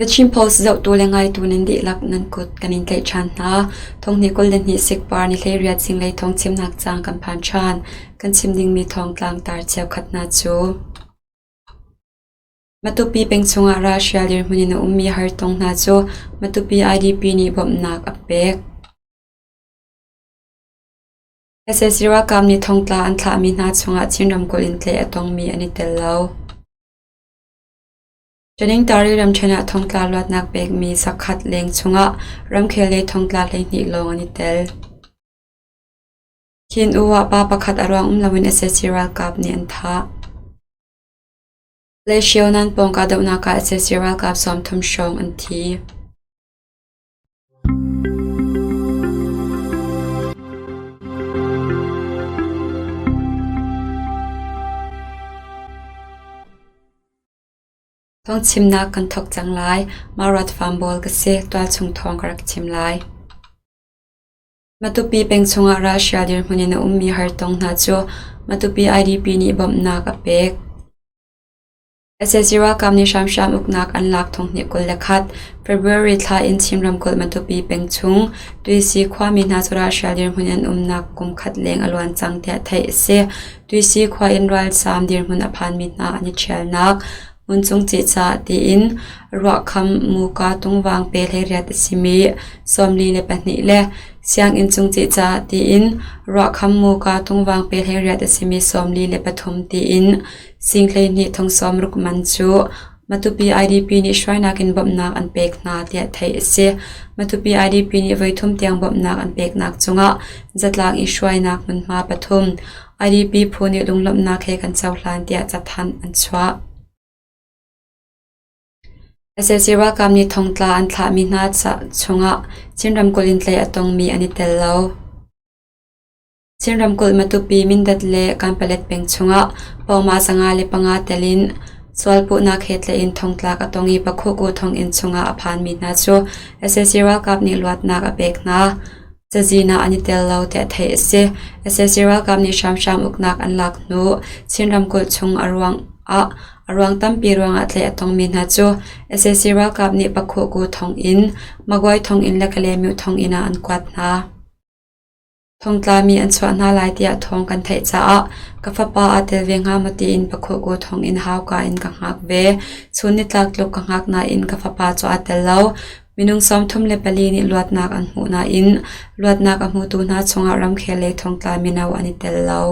The Chin Post zohtu le ngaitu nan dihlak nan kut kan in tlaih ṭhan hna. Thonghnih 22 sikpar ni 18 zinglei thawng chimnak caang kan phan ṭhan. Kan chim dingmi thawngtlang tar cheukhat hna cu. Matupi peng chungah ralhrial dirhmun in a ummi hartong hna cu Matupi IDP nih bawmhnak a pek. Sac ralkap nih thongtla an thlahmi hna chungah Chin ramkulh in tlaih a tongmi an i tel lo. Ṭaningtari ramṭhen ah thongtla luatnak pekmi zakhat leng chungah ramkhel lei thongtla 12 lawng an i tel. Khin U ah pa pakhat a ruang um loin sac ralkap nih an thah. Leihrio nan pawng kahdohnak ah sac ralkap 30 hrawng an thi. Thawngchimnak kan thawk cang lai. Mah Farm ka si. Tualchung thawng ka rak chim lai. Matupi peng chungah ralhrial dirhmun in a ummi hartong hna cu Matupi IDP nih bawmhnak a pek. Sac ralkap nih hramhram uknak an lak 2021 February thla in Chin ramkulh Matupi peng chung Tuisi khuami hna cu ralhrial dirhmun in an umnak kum khat leng a luan cang tiah theih a si. Tuisi khua in ralzaam dirhmun a phanmi hna an i ṭhialnak hmuncung cihcah tiin ruahkham muka tungvang pe 18 a simi 42 le sianginn cung cihcah tiin ruahkham muka tungvang pe 18 a simi 43 tiin sing 12 thong 60 man cu Matupi IDP nih hruainak in bawmhnak an pek hna tiah theih a si. Matupi IDP nih voithum tiang bawmhnak an peknak cungah zatlang i hruainak hmunhma pathum IDP phu nih lunglawmhnak he kan cohlan tiah cathanh an chuah. Sac ralkap nih thongtla an thlahmi hna chungah Chin ramkulh in tlaih a tongmi an i tel lo. Chin ramkulh Matupi, Mindat le Kanpalet peng chungah pawngma 55 tel in sualpuhnak he tlaih in thongtlak a tong i Pakhuku thonginn chungah a phanmi hna cu sac ralkap nih luatnak a pek hna. Cazin ah an i tel lo tiah theih a si. Sac ralkap nih hramhram uknak an lak hnu Chin ramkulh chung a ruang ah a ruang tampi ruangah tlaih a tongmi hna cu sac ralkap nih Pakhuku thonginn, Magway thonginn le Kalaymyo thonginn ah an kuat hna. Thongtlami an chuah hna lai tiah thawng kan theih caah ka fapa aa tel ve hnga maw tiin Pakhuku thonginn hauka in ka hngak ve. Chun nitlak tluk ka hngak nain ka fapa cu aa tel lo. Minung 34 nih luatnak an hmuh nain luatnak a hmutu hna chungah ramkhel lei thongtla mino an i tel lo.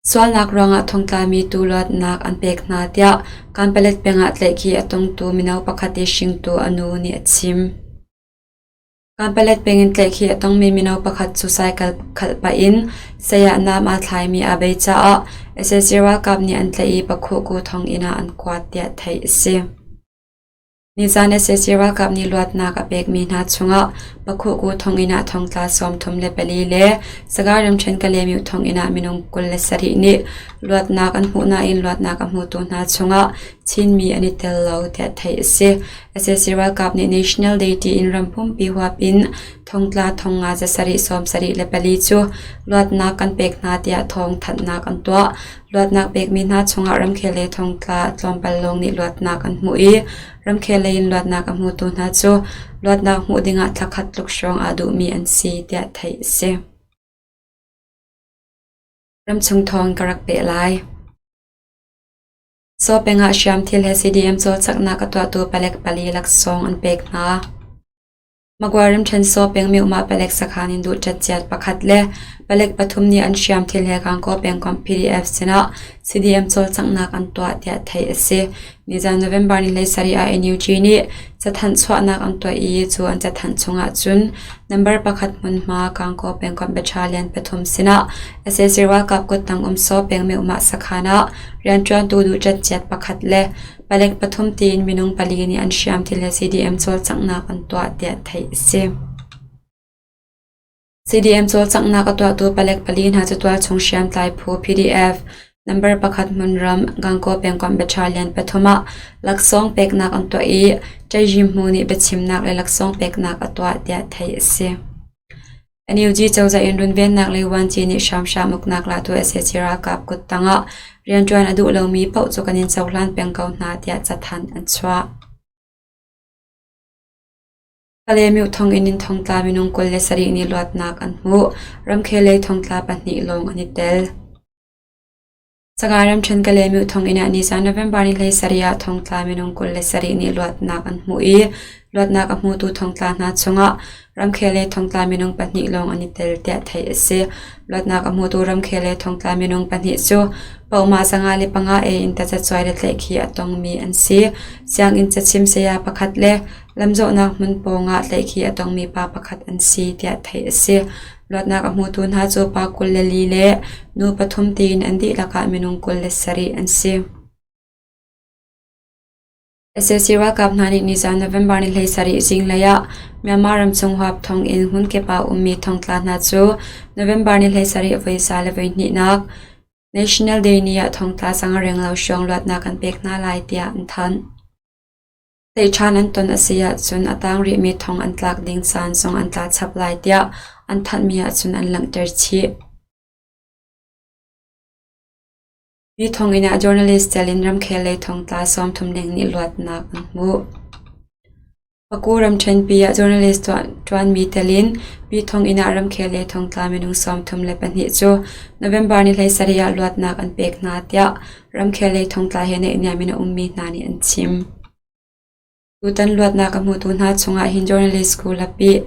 Sualnak ruangah thongtlami tu luatnak an pek hna tiah Kanpalet peng ah tlaihkhih a tongtu mino pakhat i hringtu a nu nih a chim. Kanpalet peng in tlaihkhih a tongmi mino pakhat cu cycle khalh pah in saya nam aa thlaimi aa bei caah sac ralkap nih an tlaih i Pakhuhku thonginn ah an kuat tiah theih a si. Nizan sac ralkap nih luatnak a pekmi hna chungah Pakhuhku thonginn ah thongtla 34 le Sagaing ramṭhen Kalaymyo thonginn ah minung 27 nih luatnak an hmuh nain luatnak a hmutu hna chungah Chinmi an i tel lo tiah theih a si. Sac ralkap nih National Day tiin ram pumpi huap in thongtla thong nga zasarih 74 cu luatnak kan pek hna tiah thawng thanhnak an tuah. Luatnak pekmi hna chungah ramkhel lei thongtla tlawmpal lawng nih luatnak an hmuh i ramkhel lei in luatnak a hmutu hna cu luatnak hmuh dingah thla khat tluk hrawng aa duhmi an si tiah theih a si. Ramchung thawng ka rak peh lai. Saw peng ah hriamthil he CDM cawlcanghnak a tuahtu palek pali laksawng an pek hna. Magway ramṭhen Saw peng Myohmah palek sakhan in duhṭatciat pakhat le palek pathum nih an hriamthil he Gangaw pengkomh PDF sinah CDM cawlcanghnak an tuah tiah theih a si. Nizan November ni 17 ah NUG nih cathanh chuahnak an tuah i cu an cathanh chungah cun number pakhat hmunhma Gangaw pengkomh battalion pathum sinah sac ralkap kuttang um Saw peng Myohmah sakhan ah rianṭuantu duhṭatciat pakhat le Palek pathum tiin minung pali nih an hriamthil he CDM cawlcanghnak an tuah tiah theih a si. CDM cawlcanghnak a tuahtu palek pali hna cu tualchung hriamtlai phu PDF number pakhat hmunram Gangaw pengkomh battalion pathum ah laksawng peknak an tuah i Ṭaihzimhmu nih biachimnak le laksawng peknak a tuah tiah theih a si. NUG cozah in runvennak le vuanci nih hramhram uknak latu sac ralkap kuttang ah rianṭuan a duh lomi paoh cu kan in cohlan peng ko hna tiah cathanh an chuah. Kalaymyo thonginn in thongtla minung 27 nih luatnak an hmuh. Ramkhel lei thongtla pahnih lawng an i tel. Sagaing ramṭhen Kalaymyo thonginn ah nizan November ni 17 ah thongtla minung 27 nih luatnak an hmuh i luatnak a hmutu thongtla hna chungah ramkhel lei thongtla minung pahnih lawng an i tel tiah theih a si. Luatnak a hmutu ramkhel lei thongtla minung pahnih cu pohmah 55 ei in tazacuai le tlaihkhih a tongmi an si. Sianginn cachim saya pakhat le lamzawhnak hmun pawngah tlaihkhih a tongmi pa pakhat an si tiah theih a si. Luatnak a hmutu hna cu pa 24 le nu pathum tiin an dihlak ah minung 27 an si. Sac ralkap hna nih nizan November ni 17 zinglei ah Myanmar ramchung huap thonginn hmunkip ah ummi thongtla hna cu November ni 17 voi za le voi hnihnak National Day ni ah thongtla sang renglo hrawng luatnak an pek hna lai tiah an thanh. Tlaihṭhan an ton a si ahcun a tang rihmi thong an tlak ding caan zong an tla chap lai tiah an thanhmi ahcun an langhter chih. Mi thonginn ah journalist tel in ramkhel lei thongtla 30 leng nih luatnak an hmuh. Paku ramṭhenpi ah journalist ṭuanmi tel in mi thonginn ah ramkhel lei thongtla minung 32 cu November ni 17 ah luatnak an pek hna tiah ramkhel lei thongtla he naihniam in a ummi hna nih an chim. Tutan luatnak a hmutu hna chungah hin journalist School a pih,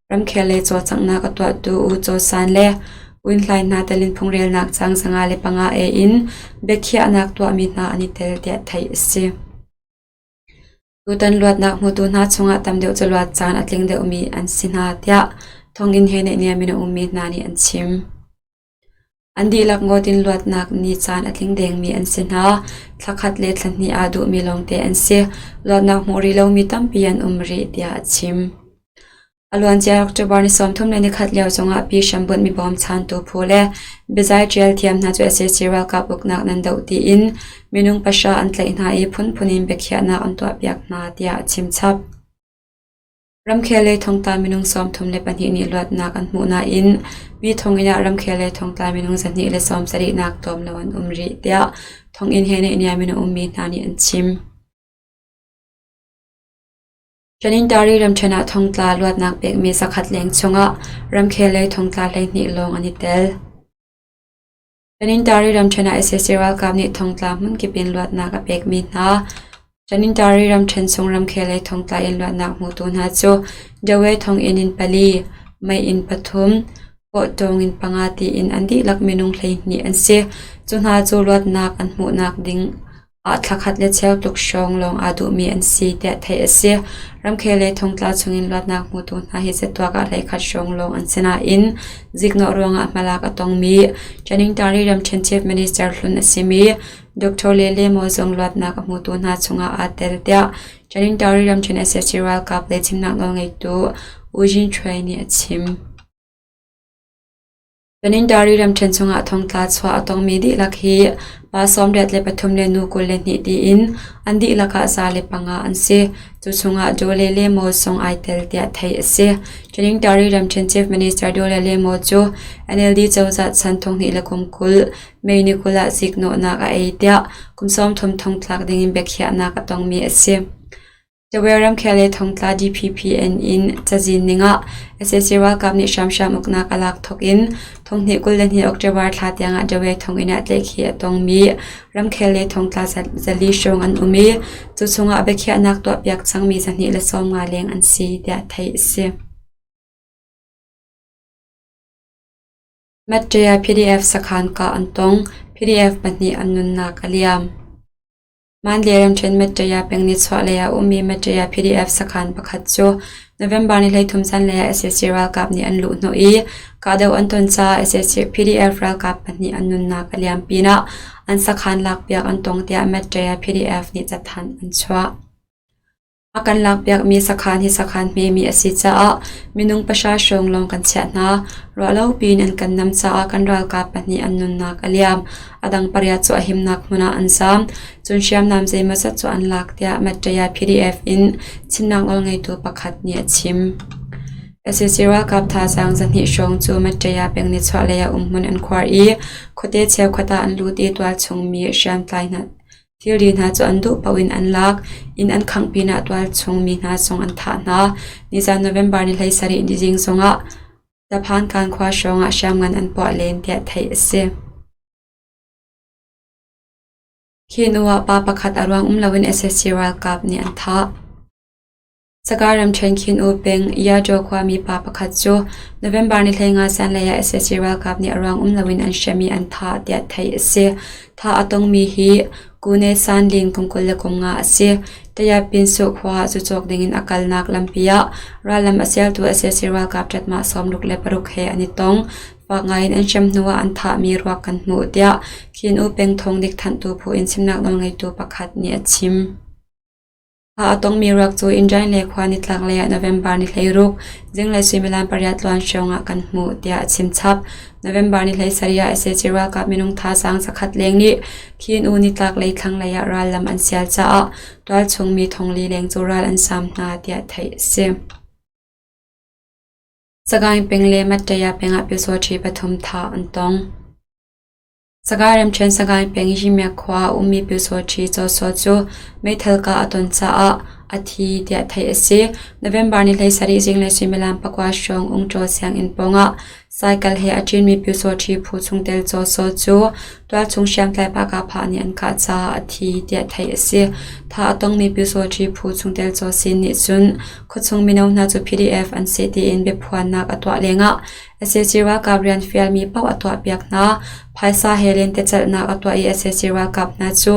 ramkhel lei cawlcanghnak a tuahtu U Caw San le Win Hlai hna tel in phungrelnak caang 55 A in biakhiahnak tuahmi hna an i tel tiah theih a si. Tutan luatnak hmutu hna chungah tam deuh cu luat caan a tling deuhmi an si hna tiah thonginn he naihniam in a ummi hna nih an chim. An dihlak ngawt in luatnak ni caan a tling dengmi an si hna. Thla khat le thla hnih aa duhmi lawngte an si. Luatnak hmuh rih lomi tampi an um rih tiah a chim. A luancia October ni 31 lio zongah Pi Hrambunh mi bawmchantu phu le biazai ṭial thiam hna cu sac ralkap uknak nan doh tiin minung pahra an tlaih hna i phunphun in biakhiahnak an tuahpiak hna tiah a chim chap. Ramkhel lei thongtla minung 32 nih luatnak an hmuh nain mi thonginn ah ramkhel lei thongtla minung 270 tlawm lo an um rih tiah thonginn he naihniam in a ummi hna nih an chim. Tanintari ramṭhen ah thongtla luatnak pekmi zakhat leng chungah ramkhel lei thongtla 12 lawng an i tel. Tanintari ramṭhen ah sac ralkap nih thongtla hmunkip in luatnak a pekmi hna. Tanintari ramṭhen chung ramkhel lei thongtla in luatnak hmutu hna cu Dawei thonginn in pali, mei in pathum, pawhtawng in panga tiin an dihlak minung 12 an si. Cu hna cu luatnak an hmuhnak ding ah thla khat le cheu tluk hrawng lawng aa duhmi an si tiah theih a si. Ramkhel le thongtla chungin luatnak hmutu hna hi zatuak ah 11 hrawng lawng an si nain ziknawh ruangah hmalak a tongmi Taningtari ramṭhen Chief Minister hlun a simi Dr. Lele Maw zong luatnak a hmutu hna chungah aa tel tiah Taningtari ramṭhen sac ralkap le chimnak nawlngeitu U Jin Choi nih a chim. Tanintari ramṭhen chungah thongtla chuah a tongmi dihlak hi pa 83 le nu 22 tiin an dihlak ah 105 an si. Cu chungah Dole le Maw zong ai tel tiah theih a si. Tanintari ramṭhen Chief Minister Dole le Maw cu NLD cozah chan 2020 May ni 20 ah ziknawhnak a ei tiah kum 30 thongtlak dingin biakhiahnak a tongmi a si. Delaware ramkhel le thongtla DPPN in cazin ningah sac ralkap nih hramhram uknak a lak thawk in 2022 October thla tiangah Delaware thonginn ah tlaihkhih a tongmi ramkhel le thongtla 400 hrawng an um i cu chungah biakhiahnak tuahpiak cangmi 250 leng an si tiah theih a si. Matte PDF sakhan kah an tong. PDF pahnih an nunnak a liam. Mandalay ramṭhen Mattaya peng nichuahlei ah a ummi Mattaya PDF sakhan pakhat cu November ni 13 zanlei ah sac ralkap nih an luhhnawh i kahdoh an ton caah sac PDF ralkap pahnih an nunnak a liam pinah an sakhan lakpiak an tong tiah Mattaya PDF nih cathanh an chuah. A kan lakpiakmi sakhan hi sakhan hmemi a si caah minung pahra hrawng lawng kan chiah hna. Ruahlopi in an kan nam caah kan ralkap pahnih an nunnak a liam. A dang pariat cu a himnak hmun ah an zaam. Cun hriamnam zeimawzat cu an lak tiah Mattaya PDF in chimnak nawlngeitu pakhat nih a chim. Sac ralkap thazaang 200 hrawng cu Mattaya peng nichuahlei ah umhmun an khuar i khuate cheukhat ah an lut i tualchung mi hriamtlai hna. Thilri hna cu an duh paoh in an lak. Inn an khangh pinah tualchung mi hna zong an thah hna. Nizan November ni 17 ni zing zongah Taphankan khua hrawng ah hriamngan an puah len tiah theih a si. Khi hnu ah pa pakhat a ruang um loin sac ralkap nih an thah. Sagaing ramṭhen Khin U peng Yajaw khuami pa pakhat cu November ni 15 zanlei ah sac ralkap nih a ruang um loin an hrem i an thah tiah theih a si. Thah a tongmi hi Kune San Lin kum 25 a si. Tayapinsuh khua ah zu cawk dingin a kalnak lampi ah rallam a sialtu sac ralkap ṭatmah 66 he an i tong. Fak ngaiin an hrem hnuah an thahmi ruak kan hmuh tiah Khin U peng thawngdik thanhtu phu in chimnak nawlngeitu pakhat nih a chim. A tongmi ruak cu Indrain le khua nitlaklei ah November ni 16 zinglei suimilam pariat tluan hrawng ah kan hmuh tiah a chim chap. November ni 17 ah sac ralkap minung thazaang zakhat leng nih Khin U nitlaklei thlanglei ah rallam an sial caah tualchung mi thongli leng cu ral an sam hna tiah theih a si. Sagaing peng le Mattaya peng ah pyusawṭhi pathum thah an tong. Sagaing ramṭhen Sagaing peng Yimya khua ah ummi Pyusawṭhi Cawsaw cu meithal kah a ton caah a thi tiah theih a si. November ni 17 zinglei suimilam pakua hrawng Ungṭaw sianginn pawngah cycle he a ṭinmi Pyusawṭhi phu chungtel Cawsaw cu tualchung hriamtlai pahkahphah nih an kah caah a thi tiah theih a si. Thah a tongmi Pyusawṭhi phu chungtel Caw Sin nih cun khuachung mino hna cu PDF an si tiin biaphuannak a tuah lengah Sac ralkap rian fialmi paoh a tuahpiak hna. Phaisa he lentecelhnak a tuah i sac ralkap hna cu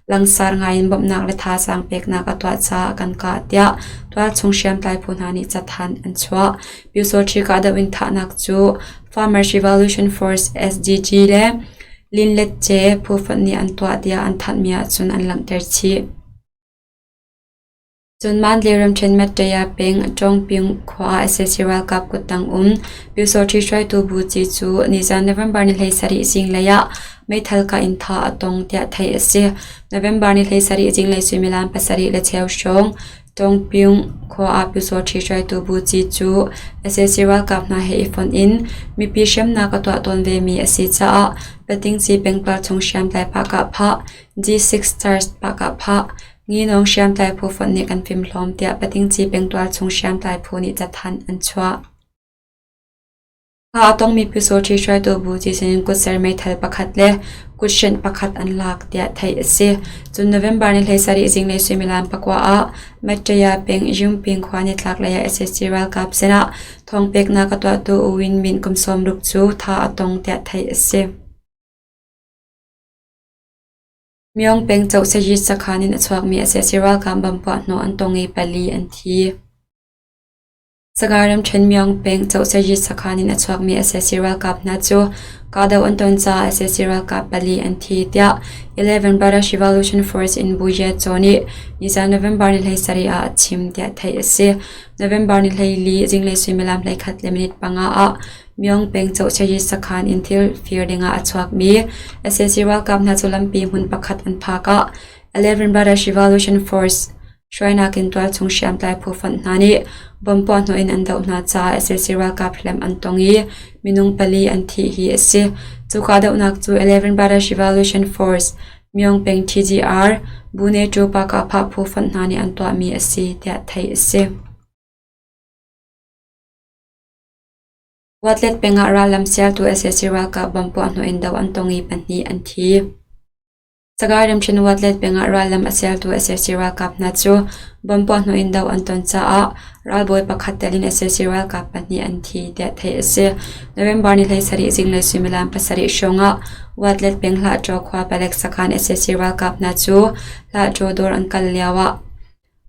langsar ngaiin bawmhnak le thazaang peknak a tuah caah kan kah tiah tualchung hriamtlai phu hna nih cathanh an chuah. Pyusawṭhi kahdoh in thahnak cu Farmers Revolution Force SDG le Linletce phu fonh nih an tuah tiah an thanhmi ahcun an langhter chih. Cun Mandalay ramṭhen Mattaya peng Ṭawngping khua ah sac ralkap kuttang um Pyusawṭhi hruaitu Bu Ci cu nizan November ni 17 zinglei ah meithal kah in thah a tong tiah theih a si. November ni 17 zinglei suimilam pasarih le cheu hrawng Ṭawngping khua ah Pyusawṭhi hruaitu Bu Ci cu sac ralkap hna he i fonh in mipi hremnak a tuah tawn vemi a si caah Patingci pengpal chung hriamtlai pah-kah-phah G6 Stars pah-kah-phah Nginawng hriamtlai phu fonh nih kan fimhlawm tiah Patingci pengtual chung hriamtlai phu nih cathanh an chuah. Thah a tongmi Pyusawṭhi hruaitu bu cizin in kutser meithal pakhat le kuthrenh pakhat an lak tiah theih a si. Cun November ni 17 zinglei suimilam pakua ah Mattaya peng Yungping khua nitlaklei ah sac ralkap sinah thawngpeknak a tuahtu U Win Myint kum 60 cu thah a tong tiah theih a si. Myong peng Cohsayit sakhan in a chuakmi sac ralkap bomb puahhnawh an tong i pali an thi. Sagaing ramṭhen Myong peng Cohsayit sakhan in a chuakmi sac ralkap hna cu kahdoh an ton caah sac ralkap pali an thi tiah Eleven British Revolution Force in Bu Ye Chaw nih nizan November ni 17 ah a chim tiah theih a si. November ni 14 zinglei suimilam 11 le minute panga ah Myong peng Cohchayi sakhan in thil fir dingah a chuakmi sac ralkap hna cu lampi hmun pakhat an phak ah Eleven Brothers Revolution Force hruainak in tualchung hriamtlai phu fonh hna nih bomb puahhnawh in an doh hna caah sac ralkap hliam an tong i minung pali an thih hi a si. Cu kahdohnak cu Eleven Brothers Revolution Force Myong peng TGR Bune Tu Pakah phu fonh hna nih an tuahmi a si tiah theih a si. Watlet peng ah rallam sialtu sac ralkap bomb puahhnawh in do an tong i pahnih an thi. Sagaing ramṭhen Watlet peng ah rallam a sialtu sac ralkap hna cu bomb puahhnawh in do an ton caah ralbawi pakhat tel in sac ralkap pahnih an thi tiah theih a si. November ni 17 zinglei suimilam pasarih hrawng ah Watlet peng Hlahṭaw khua palek sakhan sac ralkap hna cu Hlahṭaw dawr an kal lio ah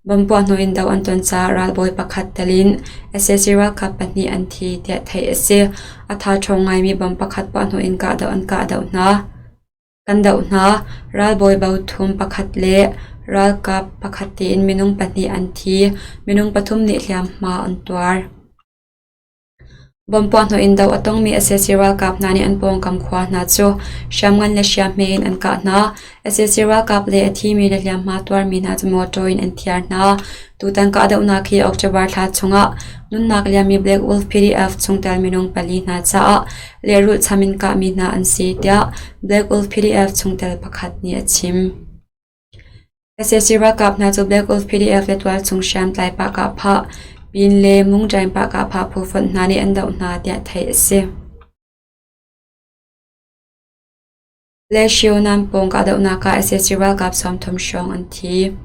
Bomb puahhnawh in do an ton caah ralbawi pakhat tel in sac ralkap pahnih an thi tiah theih a si. A tha ṭhawng ngaimi bomb pakhat puahhnawh in kahdoh an kahdoh hna. Kan doh hna. Ralbawi bo thum pakhat le ralkap pakhat tiin minung pahnih an thi. Minung pathum nih hliamhma an tuar. Bomb puahhnawh in do a tongmi sac ralkap hna nih an pawngkam khua hna cu hriamngan le hriamhme in an kah hna. Sac ralkap le a thimi le hliamhma tuarmi hna cu mawṭaw in an thiar hna. Tutan kahdohnak hi October thla chungah nunnak liammi Black Wolf PDF chungtel minung pali hna caah lehrulh cham in kahmi hna an si, tiah Black Wolf PDF chungtel pakhat nih a chim. Sac ralkap hna cu Black Wolf PDF le tualchung hriamtlai pahkahphah Pin le Mungṭaing pahkahphah phu fonh hna nih an doh hna tiah theih a si. Leshio Nampawng kahdohnak ah sac ralkap 30 hrawng an thi.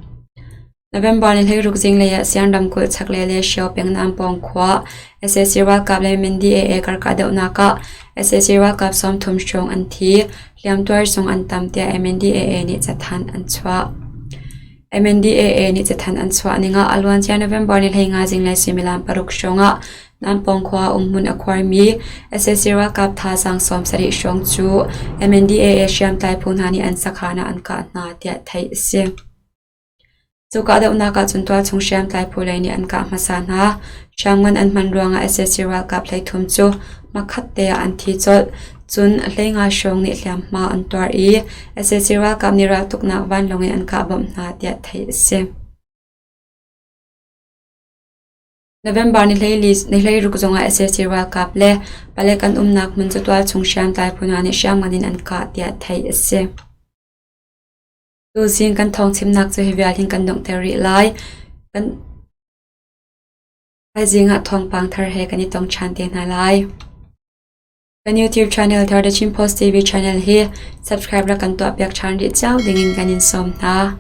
November ni 16 zinglei ah Sian ramkulh chaklei Leshio peng Nampawng khua sac ralkap le MNDAA kar kahdohnak ah sac ralkap 30 hrawng an thi, hliamtuar zong an tam tiah MNDAA nih cathanh an chuah. MNDAA nih cathanh an chuah ning ah a luancia November ni 15 zinglei suimilam paruk hrawng ah Nampawng khua umhmun a khuarmi sac ralkap thazaang 70 hrawng cu MNDAA hriamtlai phu hna nih an sakhan ah an kah hna tiah theih a si. Cu kahdohnak ah cun tualchung hriamtlai phu lei nih an kah hmasa hna. Hriamngan an hman ruangah sac ralkap 13 cu hmakhat te ah an thi colh. Cun 15 hrawng nih hliamhma an tuar i sac ralkap nih raltuknak vanlawng in an kah bawmh hna tiah theih a si. November ni 16 zongah sac ralkap le palek an umnak hmun cu tualchung hriamtlai phu hna nih hriamngan in an kah tiah theih a si. Tuzing kan thawngchimnak cu hi vial hin kan donghter rih lai. Kan thaizing ah thawngpang thar he kan i tong ṭhan te hna lai. Kan YouTube channel thar The Chin Post TV channel hi subscribe rak kan tuahpiak ṭhan rih cio dingin kan in sawm hna.